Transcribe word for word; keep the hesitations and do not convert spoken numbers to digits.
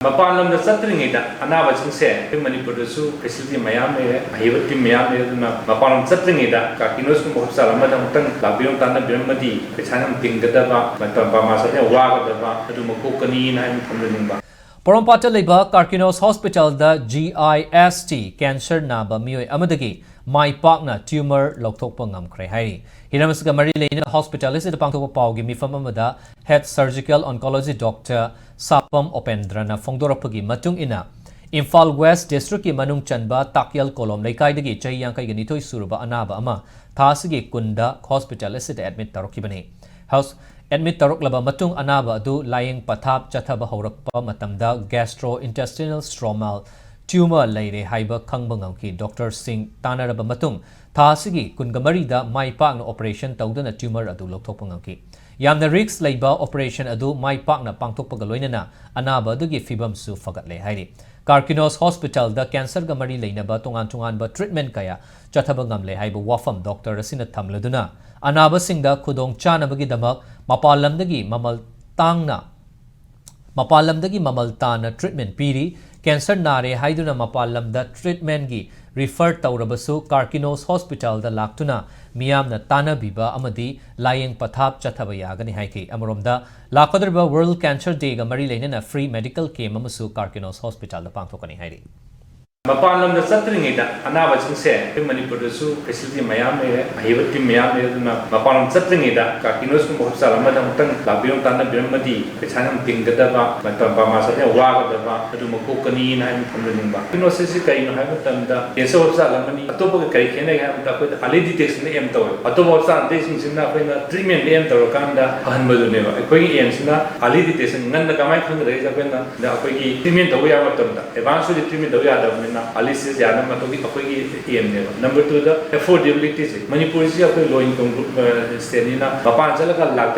ꯃꯄꯥꯟ ꯂꯝꯗ ꯆꯠꯇ꯭ꯔꯤꯉꯩꯗ ꯑꯅꯥꯕꯁꯤꯡꯁꯦ ꯑꯩꯈꯣꯏ ꯃꯅꯤꯄꯨꯔꯗꯁꯨ ꯐꯦꯁꯤꯂꯤꯇꯤ ꯃꯌꯥꯝ ꯂꯩꯔꯦ, ꯑꯍꯩꯕ ꯇꯤꯝ ꯃꯌꯥꯝ ꯂꯩꯔꯦ꯫ ꯑꯗꯨꯅ ꯃꯄꯥꯟ ꯂꯝ ꯆꯠꯇ꯭ꯔꯤꯉꯩꯗ ꯀꯥꯔꯀꯤꯅꯣꯁꯀꯨꯝꯕ ꯍꯣꯁꯄꯤꯇꯥꯜ ꯑꯃꯗ ꯑꯃꯨꯛꯇꯪ ꯂꯥꯛꯄꯤꯔꯝ ꯇꯥꯟꯅꯕꯤꯔꯝꯃꯗꯤ ꯄꯩꯁꯥ ꯌꯥꯝ ꯇꯤꯡꯒꯗꯕ, ꯃꯇꯝ ꯄ꯭ꯔꯃꯥꯁꯥꯗ ꯌꯥꯝ ꯋꯥꯒꯗꯕ ꯑꯗꯨꯃ ꯀꯣꯛꯀꯅꯤꯅ ꯍꯥꯏꯅ ꯊꯝꯖꯅꯤꯡꯕ꯫ ꯄꯣꯔꯣꯝꯄꯥꯠꯇ ꯂꯩꯕ ꯀꯥꯔꯀꯤꯅꯣꯁ ꯍꯣꯁꯄꯤꯇꯥꯜꯗ G I S T cancer ꯅꯥꯕ ꯃꯤꯑꯣꯏ ꯑꯃꯗꯒꯤ ꯃꯥꯏ ꯄꯥꯛꯅ ꯇ꯭ꯌꯨꯃꯔ ꯂꯧꯊꯣꯛꯄ ꯉꯝꯈ꯭ꯔꯦ ꯍꯥꯏꯔꯤ꯫ ꯍꯤꯔꯝ ꯑꯁꯤꯒ ꯃꯔꯤ ꯂꯩꯅꯅ ꯍꯣꯁꯄꯤꯇꯥꯜ ꯑꯁꯤꯗ ꯄꯥꯡꯊꯣꯛꯄ ꯄꯥꯎꯒꯤ ꯃꯤꯐꯝ ꯑꯃꯗ ꯍꯦꯗ ꯁꯔꯖꯤꯀꯦꯜ ꯑꯣꯟꯀꯣꯂꯣꯖꯤ ꯗꯣꯛꯇꯔ ꯁꯥꯄꯝ ꯎꯄꯦꯟꯗ꯭ꯔꯅ ꯐꯣꯡꯗꯣꯔꯛꯄꯒꯤ ꯃꯇꯨꯡ ꯏꯟꯅ, ꯏꯝꯐꯥꯜ ꯋꯦꯁ ꯗꯤꯁꯇ꯭ꯔꯤꯛꯀꯤ ꯃꯅꯨꯡ ꯆꯟꯕ ꯇꯥꯛꯌꯦꯜ ꯀꯣꯂꯣꯝ ꯂꯩꯀꯥꯏꯗꯒꯤ ꯆꯍꯤ ꯌꯥꯡꯈꯩꯒ ꯅꯤꯊꯣꯏ ꯁꯨꯔꯕ ꯑꯅꯥꯕ ꯑꯃ ꯊꯥ ꯑꯁꯤꯒꯤ ꯀꯨꯟꯗ ꯍꯣꯁꯄꯤꯇꯥꯜ ꯑꯁꯤꯗ ꯑꯦꯗꯃꯤꯠ ꯇꯧꯔꯛꯈꯤꯕꯅꯤ꯫ ꯍꯣꯁ-, ꯑꯦꯗꯃꯤꯠ ꯇꯧꯔꯛꯂꯕ ꯃꯇꯨꯡ ꯑꯅꯥꯕ ꯑꯗꯨ ꯂꯥꯌꯦꯡ ꯄꯊꯥꯞ ꯆꯠꯊꯕ ꯍꯧꯔꯛꯄ ꯃꯇꯝꯗ ꯒꯦꯁꯇ꯭ꯔꯣ ꯏꯟꯇꯦꯁꯇꯤꯅꯦꯜ ꯁ꯭ꯇ꯭ꯔꯣꯃꯥ ꯇ꯭ꯌꯨꯃꯔ ꯂꯩꯔꯦ ꯍꯥꯏꯕ ꯈꯪꯕ ꯉꯝꯈꯤ꯫ ꯗꯣꯛꯇꯔꯁꯤꯡ ꯇꯥꯟꯅꯔꯕ ꯃꯇꯨꯡ ꯊꯥ ꯑꯁꯤꯒꯤ ꯀꯨꯟꯒ ꯃꯔꯤꯗ ꯃꯥꯏ ꯄꯥꯛꯅ ꯑꯣꯄꯔꯦꯁꯟ ꯇꯧꯗꯨꯅ ꯇ꯭ꯌꯨꯃꯔ ꯑꯗꯨ ꯂꯧꯊꯣꯛꯄ ꯉꯝꯈꯤ꯫ ꯌꯥꯝꯅ ꯔꯤꯁꯛ ꯂꯩꯕ ꯑꯣꯄꯔꯦꯁꯟ ꯑꯗꯨ ꯃꯥꯏ ꯄꯥꯛꯅ ꯄꯥꯡꯊꯣꯛꯄꯒ ꯂꯣꯏꯅꯅ ꯑꯅꯥꯕ ꯑꯗꯨꯒꯤ ꯐꯤꯕꯝꯁꯨ ꯐꯒꯠꯂꯦ ꯍꯥꯏꯔꯤ꯫ ꯀꯥꯔꯀꯤꯅꯣꯁ ꯍꯣꯁꯄꯤꯇꯥꯜꯗ ꯀꯦꯟꯁꯔꯒ ꯃꯔꯤ ꯂꯩꯅꯕ ꯇꯣꯉꯥꯟ ꯇꯣꯉꯥꯟꯕ ꯇ꯭ꯔꯤꯠꯃꯦꯟ ꯀꯌꯥ ꯆꯠꯊꯕ ꯉꯝꯂꯦ ꯍꯥꯏꯕ ꯋꯥꯐꯝ ꯗꯣꯛꯇꯔ ꯑꯁꯤꯅ ꯊꯝꯂꯗꯨꯅ, ꯑꯅꯥꯕꯁꯤꯡꯗ ꯈꯨꯗꯣꯡ ꯆꯥꯅꯕꯒꯤꯗꯃꯛ ꯃꯄꯥꯟ ꯂꯝꯗꯒꯤ ꯃꯃꯜ ꯇꯥꯡꯅ, ꯃꯄꯥꯟ ꯂꯝꯗꯒꯤ ꯃꯃꯜ ꯇꯥꯅ ꯇ꯭ꯔꯤꯠꯃꯦꯟ ꯄꯤꯔꯤ꯫ ꯀꯦꯟꯁꯔ ꯅꯥꯔꯦ ꯍꯥꯏꯗꯨꯅ ꯃꯄꯥꯟ ꯂꯝꯗ ꯇ꯭ꯔꯤꯠꯃꯦꯟꯒꯤ ꯔꯤꯐꯔ ꯇꯧꯔꯕꯁꯨ ꯀꯥꯔꯀꯤꯅꯣꯁ ꯍꯣꯁꯄꯤꯇꯥꯜꯗ ꯂꯥꯛꯇꯨꯅ ꯃꯤꯌꯥꯝꯅ ꯇꯥꯟꯅꯕꯤꯕ ꯑꯃꯗꯤ ꯂꯥꯌꯦꯡ ꯄꯊꯥꯞ ꯆꯠꯊꯕ ꯌꯥꯒꯅꯤ ꯍꯥꯏꯈꯤ꯫ ꯑꯃꯔꯣꯝꯗ, ꯂꯥꯛꯀꯗꯧꯔꯤꯕ ꯋꯥꯔꯜꯗ ꯀꯦꯟꯁꯔ ꯗꯦꯒ ꯃꯔꯤ ꯂꯩꯅꯅ ꯐ꯭ꯔꯤ ꯃꯦꯗꯤꯀꯦꯜ ꯀꯦꯝ ꯑꯃꯁꯨ ꯀꯥꯔꯀꯤꯅꯣꯁ ꯍꯣꯁꯄꯤꯇꯥꯜꯗ ꯄꯥꯡꯊꯣꯛꯀꯅꯤ ꯍꯥꯏꯔꯤ꯫ ꯃꯄꯥꯟ ꯂꯝꯗ ꯆꯠꯇ꯭ꯔꯤꯉꯩꯗ ꯑꯅꯥꯕꯁꯤꯡꯁꯦ ꯑꯩꯈꯣꯏ ꯃꯅꯤꯄꯨꯔꯗꯁꯨ ꯐꯦꯁꯤꯂꯤꯇꯤ ꯃꯌꯥꯝ ꯂꯩꯔꯦ, ꯑꯍꯩꯕ ꯇꯤꯝ ꯃꯌꯥꯝ ꯂꯩꯔꯦ꯫ ꯑꯗꯨꯅ ꯃꯄꯥꯟ ꯂꯝ ꯆꯠꯇ꯭ꯔꯤꯉꯩꯗ ꯀꯥꯔꯀꯤꯅꯣꯁꯀꯨꯝꯕ ꯍꯣꯁꯄꯤꯇꯥꯜ ꯑꯃꯗ ꯑꯃꯨꯛꯇꯪ ꯂꯥꯛꯄꯤꯔꯝ ꯇꯥꯟꯅꯕꯤꯔꯝꯃꯗꯤ ꯄꯩꯁꯥ ꯌꯥꯝ ꯇꯤꯡꯒꯗꯕ, ꯃꯇꯝ ꯄ꯭ꯔꯃꯥꯁꯥꯗ ꯌꯥꯝ ꯋꯥꯒꯗꯕ ꯑꯗꯨꯃ ꯀꯣꯛꯀꯅꯤꯅ ꯍꯥꯏꯅ ꯊꯝꯖꯅꯤꯡꯕ꯫ ꯀꯥꯔꯀꯤꯅꯣꯁꯤꯁ ꯀꯔꯤꯅꯣ ꯍꯥꯏꯕ ꯃꯇꯝꯗ ꯀꯦꯟꯁꯔ ꯍꯣꯁꯄꯤꯇꯥꯜ ꯑꯃꯅꯤ꯫ ꯑꯇꯣꯞꯄꯒ ꯀꯔꯤ ꯈꯦꯠꯅꯒꯦ ꯍꯥꯏꯕꯗ ꯑꯩꯈꯣꯏꯗ ꯑꯥꯔꯂꯤ ꯗꯤꯇꯦꯛꯁꯟꯗ ꯑꯦꯝ ꯇꯧꯋꯦ꯫ ꯑꯇꯣꯞꯄ ꯍꯣꯁꯄꯤꯇꯥꯜ ꯑꯇꯩꯁꯤꯡꯁꯤꯅ ꯑꯩꯈꯣꯏꯅ ꯇ꯭ꯔꯤꯠꯃꯦꯟꯗ ꯑꯦꯝ ꯇꯧꯔꯀꯥꯟꯗ ꯐꯍꯟꯕꯗꯨꯅꯦꯕ꯫ ꯑꯩꯈꯣꯏꯒꯤ ꯑꯦꯝꯁꯤꯅ ꯑꯥꯔꯂꯤ ꯗꯤꯇꯦꯛꯁꯟ, ꯉꯟꯅ ꯀꯃꯥꯏꯅ ꯈꯪꯒꯗꯒꯦ ꯍꯥꯏꯁꯦ ꯑꯩꯈꯣꯏꯅ ꯑꯩꯈꯣꯏꯒꯤ ꯇ꯭ꯔꯤꯠꯃꯦꯟ ꯇꯧꯕ ꯌꯥꯕ ꯃꯇꯝꯗ ꯑꯦꯗꯚꯥꯟꯁ ꯑꯣꯏꯅ ꯇ꯭ꯔꯤꯠꯃꯦꯟ ꯇꯧꯕ ꯌꯥꯗꯕꯅꯤꯅ ꯑꯥꯔꯂꯤ ꯁ꯭ꯇꯦꯖ ꯌꯥꯅꯕ ꯃꯇꯧꯒꯤ ꯑꯩꯈꯣꯏꯒꯤ ꯑꯦꯝꯅꯦꯕ꯫ ꯅꯝꯕꯔ ꯇꯨꯗ ꯑꯦꯐꯣꯔꯗꯦꯕꯤꯂꯤꯇꯤꯁꯦ꯫ ꯃꯅꯤꯄꯨꯔꯁꯤ ꯑꯩꯈꯣꯏ ꯂꯣ ꯏꯟꯀꯝ ꯒ꯭ꯔꯨꯞ ꯁ꯭ꯇꯦꯠꯅꯤꯅ ꯃꯄꯥꯟ ꯆꯠꯂꯒ ꯂꯥꯛ